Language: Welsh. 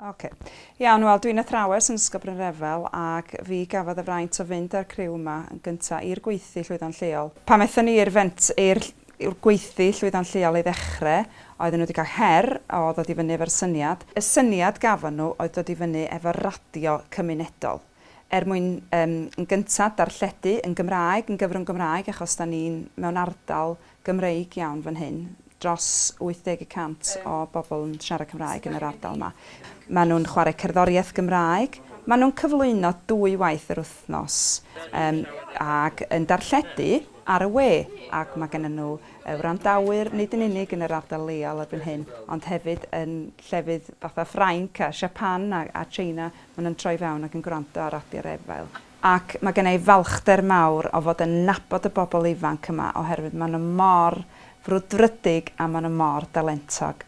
Ocê. Iawn, wel dwi'n athrawes yn Ysgol Brynrefail ac fi gafodd y fraint o fynd â'r criw yma yn gynta' i'r gweithdy Llwyddo'n Lleol. Pan aethon ni i'r fent- i'r i'r gweithdy Llwyddo'n Lleol i ddechre, oedden nhw wedi cael her o ddod i fyny efo'r syniad. Y syniad gafon nhw oedd dod i fyny efo radio cymunedol er mwyn yym yn gynta' darlledu yn Gymraeg, yn gyfrwng Gymraeg achos 'dan ni'n mewn ardal Gymreig iawn fan hyn, dros 80 y cant o bobl yn siarad Cymraeg yn yr ardal 'ma. Maen nhw'n chwarae cerddoriaeth Gymraeg, maen nhw'n cyflwyno dwy waith yr wythnos yym ac yn darlledu ar y we ac mae gennyn nhw wrandawyr nid yn unig yn yr ardal leol erbyn hyn ond hefyd yn llefydd fatha Ffrainc a Japan a a China, maen nhw'n troi fewn ac yn gwrando ar Radio Refail. Ac mae genna i falchder mawr o fod yn nabod y bobl ifanc yma oherwydd maen nhw mor frwdfrydig a maen nhw mor dalentog.